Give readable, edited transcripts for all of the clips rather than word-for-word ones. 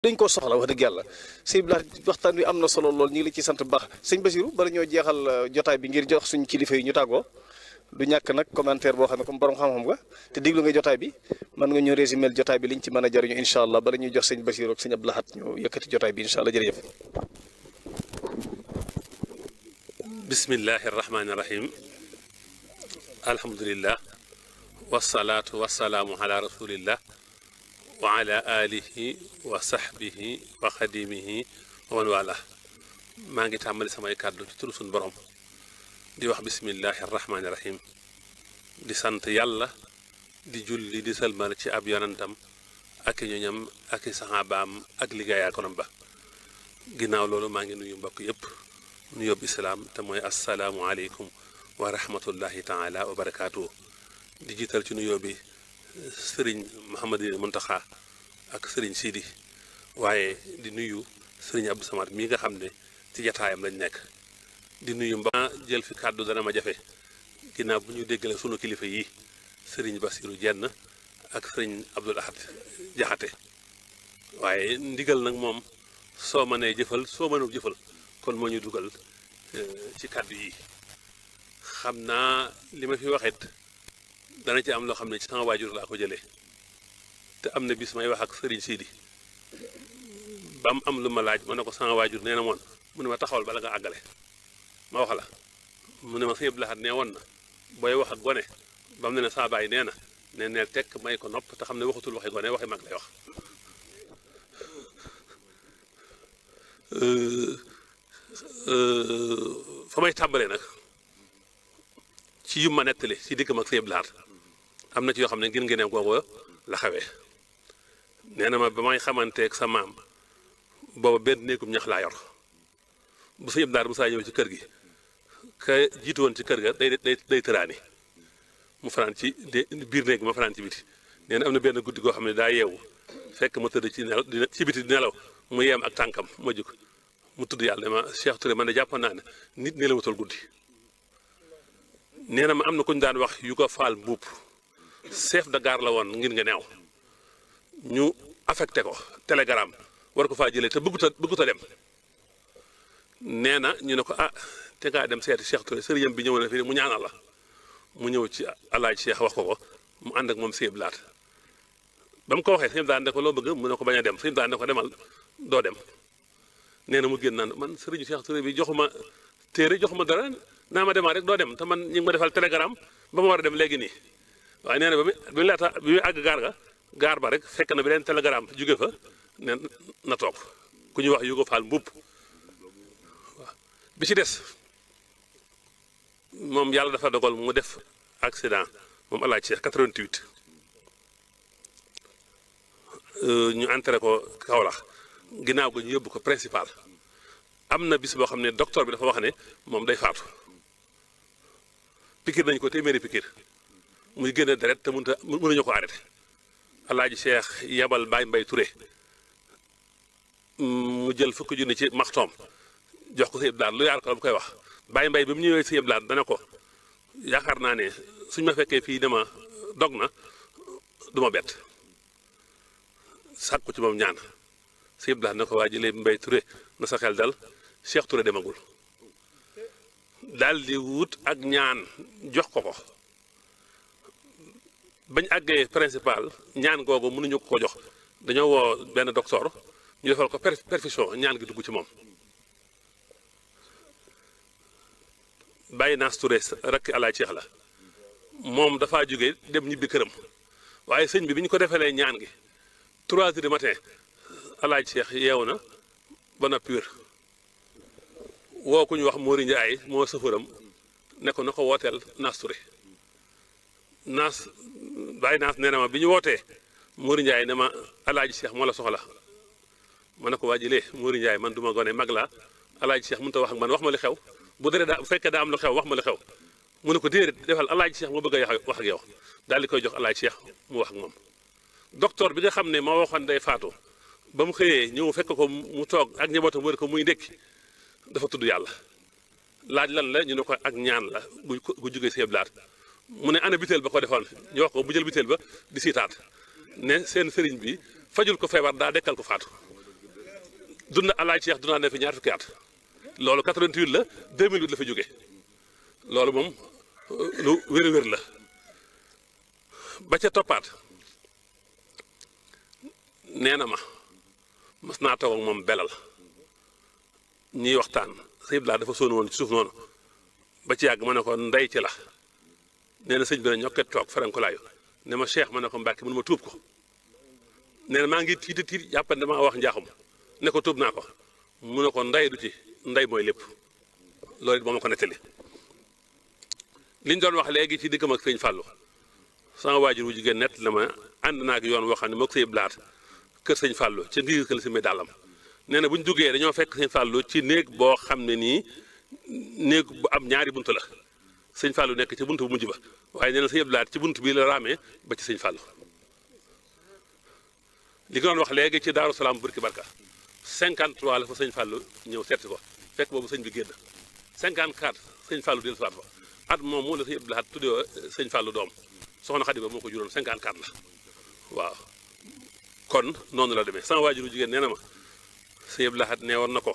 dañ koo soxla wax dëgg yàlla sëñ Bilal waxtaan wi am na solo lool ñu ngi la ci sant bu baax sëñ Basiru bala ñoo jeexal jotaay bi ngir jox suñu kilifa yi ñu tàggoo du ñàkk nag commentaire boo xam ne comme borom xam-xam nga te déglu nga jotaay bi mën nga ñu résumé jotaay bi liñ ci mën a jariñu incha allah bala ñuy jox sëñ Basiru ak sëñ Abdou Lahad ñu yëkkati jotaay bi incha allah jërëjëf. bismillahi rahmaani rahim alhamdulillah wasalaatu wasalaamu ala rasulillah wa ala alihi wa sahbihi wa xadimihi wa man wala maa ngi tàmbali samay kàddu ci turu suñu borom di wax bismillahi rahmaani rahim di sant yàlla di julli di salmal ci ab yonantam ak i ñoñam ak i saxaabaam ak liggéeyaa konam ba ginnaaw loolu maa ngi nuyu mbokk yépp nu yóbbu islaam te mooy assalaamu aleykum wa rahmatullahi taala wa barakaatu di jiital ci nuyoo bi sëriñ Mouhamadou Mountakha ak sëriñ Sidi waaye di nuyu sëriñ Abdou Samad mii nga xam ne ci jataayam lañ nekk di nuyu mbaa jël fi kàddu dana ma jafe ginnaaw bu ñu déggale sunu kilifa yi sëriñ Basiru Jenn ak sëriñ Abdou Lahad Jaxate waaye ndigal nag moom soo mënee jëfal soo mënul jëfal kon moo ñu dugal ci kàddu yi xam naa li ma fi waxit dana ci am loo xam ne ci sama waajur laa ko jëlee te am na bis may wax ak sëriñ Sidi ba mu am lu ma laaj ma ne ko sama waajur nee na moon mu ne ma taxawal bala nga àggale ma wax la mu ne ma sëñ Abdou Lahad nee woon na booy wax ak gone ba mu ne ne saa baay nee na ne neel tekk may ko nopp te xam ne waxatul waxi gone waxi mag lay wax fa may tàmbalee nag ci yu ma nettali ci diggam ak sëñ Abdou Lahad am na ci yoo xam ne ngir ngeneem googu la xawee nee na ma ba may xamanteeg sa maam booba benn néegum ñax laa yor bu sëñ Abdou Lahad mu saa ñëw ci kër gi ka jiitu woon ci kër ga day tëraani mu fanaan ci biir néeg ma fanaan ci biti nee na am na benn guddi goo xam ne daa yeewu fekk ma tëdd ci nelaw ci biti di nelaw mu yeem ak tànkam ma jóg mu tudd yàlla ne ma Cheikh Touré man de jàppoon naa ne nit nelawatul guddi nee na ma am na ku ñu daan wax yu ko faal mbuub chef de gare la woon ngir nga neew ñu affecté ko télégramme war ko faa jëlee te bëgguta dem nee na ñu ne ko ah te ngaa dem seeti Cheikh Touré sëriñam bi ñëw na fii mu ñaanal la mu ñëw ci alaaj Cheikh wax ko mu ànd ak moom sëñ Abdou Lahad ba mu ko waxee sëñ Abdou Lahad ne ko loo bëgg mu ne ko bañ a dem sëñ Abdou Lahad ne ko demal doo dem nee na mu génn naan man sëriñu Cheikh Touré bi joxuma téere joxuma dara naa ma demaat rek doo dem te man ñu ngi ma defal télégramme ba ma war a dem léegi nii waaye nee na bi muy àgg gaar ba rek fekk na beneen télégramme jóge fa ne na toog ku ñuy wax yu ko faal mbubb waaw bi ci des moom yàlla dafa dogal mu def accident moom alaaj Cheikh 88 ñu entré ko Kaolack ginnaaw ga ñu yóbbu ko principal am na bis boo xam ne docteur bi dafa wax ne moom day faatu pikir nañu ko téeméeri pikir muy génne deret te mënuñu ko arrêté alaaji Cheikh yabal Baye Mbaye Touré mu jël fukki junni ci maxtoom jox ko sëñ Abdou Lahad lu yaar ko bu koy wax Baye Mbaye bi mu ñëwee sëñ Abdou Lahad dana ko yaakaar naa ne suñ ma fekkee fii dama dog na du ma bett sàkku ci moom ñaan sëñ Abdou Lahad na ko waa jëlee Mbaye Touré na sa xel dal Cheikh Touré demagul daal di wut ak ñaan jox ko bañ àggee principal ñaan googu mënuñu ko jox dañoo woo benn docteur ñu defal ko perfusion ñaan gi dugg ci moom bàyyi naas Touré rakk alaaj Cheikh la moom dafaa jóge dem ñibbi këram waaye sëñ bi ñu ko defalee ñaan gi 3 heures du matin alaaj Cheikh yeewu na ba noppi wér woo ku ñu wax Mori Ndiaye moo sëfëram ne ko na ko wooteel naas Touré naas bàyyi naas nee na ma bi ñu wootee Mori Ndiaye ne ma alaaji Cheikh moo la soxla ma ne ko waa jëlee Mori Ndiaye man du ma gone mag laa alaaji Cheikh mënut a wax ak man wax ma li xew bu fekkee daa am lu xew wax ma li xew mu ne ko déedéet defal alaaji Cheikh moo bëgg a wax ak yow daal di koy jox alaaji Cheikh mu wax ak moom docteur bi nga xam ne moo waxoon day faatu ba mu xëyee ñëw fekk ko mu toog ak njabootam wër ko muy ndékki dafa tudd yàlla laaj lan la ñu ne ko ak ñaan la gu jógee sëñ Abdou Lahad mu ne ana biteel ba ko defoon ñu wax ko bu jël biteel ba di siitaat ne seen sëriñ bi fajul ko feebar daa dekkal ko faatu dund alaaj Cheikh dund na fi ñaar fukki at loolu 88 la 2008 la fa jóge loolu moom lu wér-wér la ba ca toppaat nee na ma mas naa toog ak moom belal ñuy waxtaan sëñ bi dafa sonn woon ci suuf noonu ba ci yàgg ma ne ko ndey ci la nee na sëñ bi ne ñokket toog ferenkulaayu ne ma Cheikh ma ne ko Mbàkke mënu ma tuub ko nee na maa ngi tiit jàppan damaa wax njaaxum ne ko tuub naa ko mu ne ko ndey du ci ndey mooy lépp loolu it moo ma ko nettali li ñu doon wax léegi ci diggam ak sëñ Fallou sama waajur wu jigéen nett la ma ànd naa ak yoon woo xam ne moo ko sëñ blaat kër sëñ Fallou ca ndiir kër si may dàllam nee na bu ñu duggee dañoo fekk sëñ Fallou ci néeg boo xam ne nii néeg bu am ñaari bunt la sëñ Fallou nekk ci bunt bu mujj ba waaye nee na sëñ blaat ci bunt bi la raamee ba ci sëñ Fallou li nga doon wax léegi ci Daaru Salaam Burki Barka 53 la fa sëñ Fallou ñëw seeti ko fekk boobu sëñ bi génn 54 sëñ Fallou dellu siwaat fa at moom moo la sëñ Abdou Lahad tuddee sëñ Fallou doom soxna Xadi ba moo ko juróon 54 la waaw kon noonu la demee sama waajuru jigéen nee na ma sëñ Abdou Lahad nee woon na ko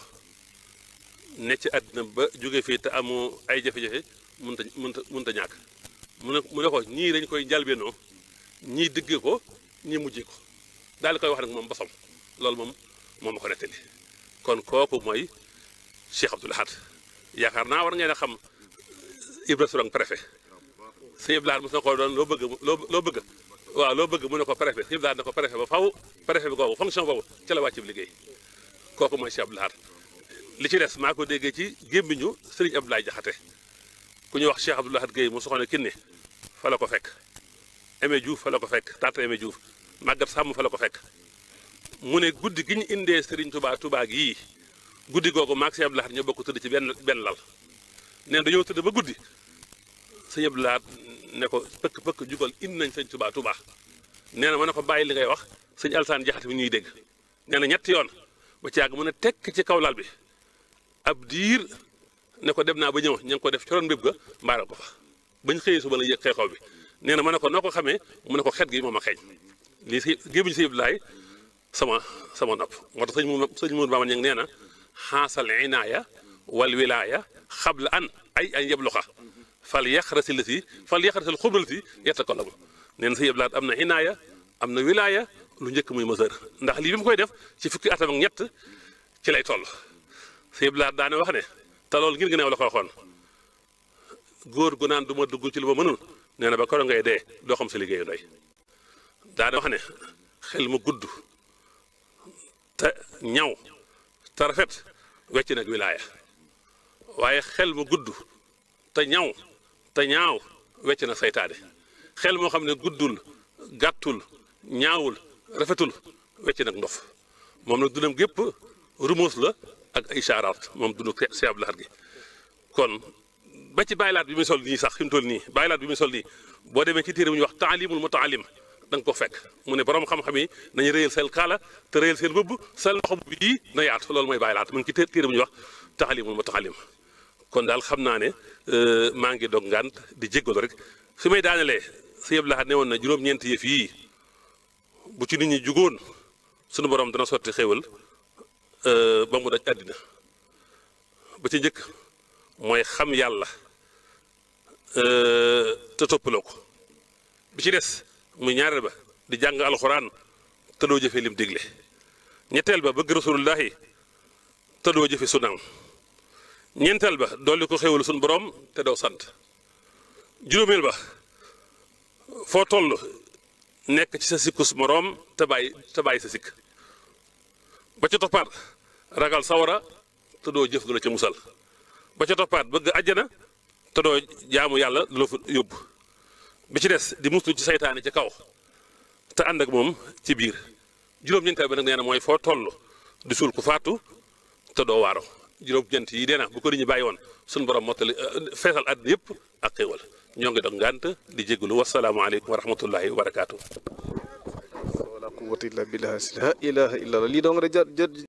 ne ci àddina ba jóge fii te amoo ay jafe-jafe mënta ñàkk mu ne ko ñii dañ koy njalbeenoo ñii diggee ko ñii mujjee ko daal di koy wax nag moom basam loolu moom ma ko nettali kon kooku mooy Cheikh Abdou Lahad yaakaar naa war ngeen a xam Ibra Sourang préfet sëñ Abdou Lahad mos na ko doon loo bëgg waaw loo bëgg mu ne ko préfet sëñ Abdou Lahad ne ko préfet ba faw préfet bi kooku fonction boobu ca la wàcc bi liggéey kooku mooy Cheikh Abdou Lahad li ci des maa ko déggee ci gémmiñu Sëriñ Abdoulaye Jaxate ku ñuy wax Cheikh Abdou Lahad Gueye mu soxna Kinne fa la ko fekk Aimé Diouf fa la ko fekk tata Aimé Diouf Maguette Sàmm fa la ko fekk mu ne guddi gi ñu indee Serigne Touba gii guddi googu maag Sëñ Abdou Lahad ñoo bokk tëdd ci benn lal neen dañoo tëdd ba guddi Sëñ Abdou Lahad ne ko pëkk jugal indi nañ Sëñ Touba nee na ma ne ko bàyyi li ngay wax sëñ Alsaan Jaxate bi ñuy dégg nee na ñetti yoon ba ci yàgg mu ne tekk ci kaw lal bi ab diir ne ko dem naa ba ñëw ña ngi ko def coroon mbéb ga mbaaral ko fa bañ xëyee suba la yëg xew bi nee na ma ne ko noo ko xamee mu ne ko xet gi moom a xeeñ lii si gémmiñ Sëñ Abdou Lahad sama nopp moo tax sëñ Mourou Bama Ñaŋ nee na xaasal inaaya wal wilaaya xabla an yebluxa fal yaxrasil xublati yettakallamu nee na Sëñ Abdou Lahad am na inaaya am na wilaaya lu njëkk muy mesure ndax lii bi mu koy def ci fukki atam ak ñett ci lay toll Sëñ Abdou Lahad daane wax ne te loolu ngir gëneew la ko waxoon góor gu naan du ma dugg ci lu ma mënul nee na ba koro ngay dee doo xam sa liggéeyu ndey daane wax ne xel mu gudd te ñaw te rafet wecc nag wilaaya waaye xel mu gudd te ñaw te ñaaw wecc na saytaane xel moo xam ne guddul gàttul ñaawul rafetul wecc nag ndof moom nag dundam gépp rumus la ak ay saaraat moom dundu Cheikh Abdou Lahad gi kon ba ci bàyyilaat bi muy sol nii sax fi mu toll nii bàyyilaat bi muy sol nii boo demee ci téere bu ñuy wax taalimul mutaalim da nga ko fekk mu ne borom xam-xam yi nañu réyal seen kaala te réyal seen bëbb seen loxo bu bii na yaatu loolu mooy bàyyilaat mu ngi ci téere bu ñuy wax taalimul mutaalim kon daal xam naa ne maa ngi dog ngànt di jéggalu rek fi may daanelee Sëñ Abdou Lahad ne woon na juróom-ñeenti yëf yii bu ci nit ñi jugoon sunu borom dana sotti xéewal ba mu daj àddina ba ci njëkk mooy xam yàlla te toppaloo ko bi ci des muy ñaareel ba di jàng alxuraan te doo jëfe lim digle ñetteel ba bëgg rasulullahi te doo jëfe sunnaam ñeenteel ba dolli ko xéewal sunu borom te doo sant juróomeel ba foo toll nekk ci sa sikkus moroom te bàyyi sa sikk ba ca toppaat ragal sawara te doo jëf gu la ca musal ba ca toppaat bëgg àjjana te doo jaamu yàlla du la fa yóbbu bi ci des di muslu ci saytaane ca kaw te ànd ak moom ci biir juróom-ñeenteel ba nag nee na mooy foo toll di suul ku faatu te doo waaro juróom-ñeent yi dee na bu ko nit ñi bàyyi woon suñu borom mottali feesal àddina yëpp ak xéewal ñoo ngi dog ngànt di jégalu wasalaamaaleykum wa rahmatullahi wa barakaatu. wala quwwata illa billah la ilaha illa lii doo nga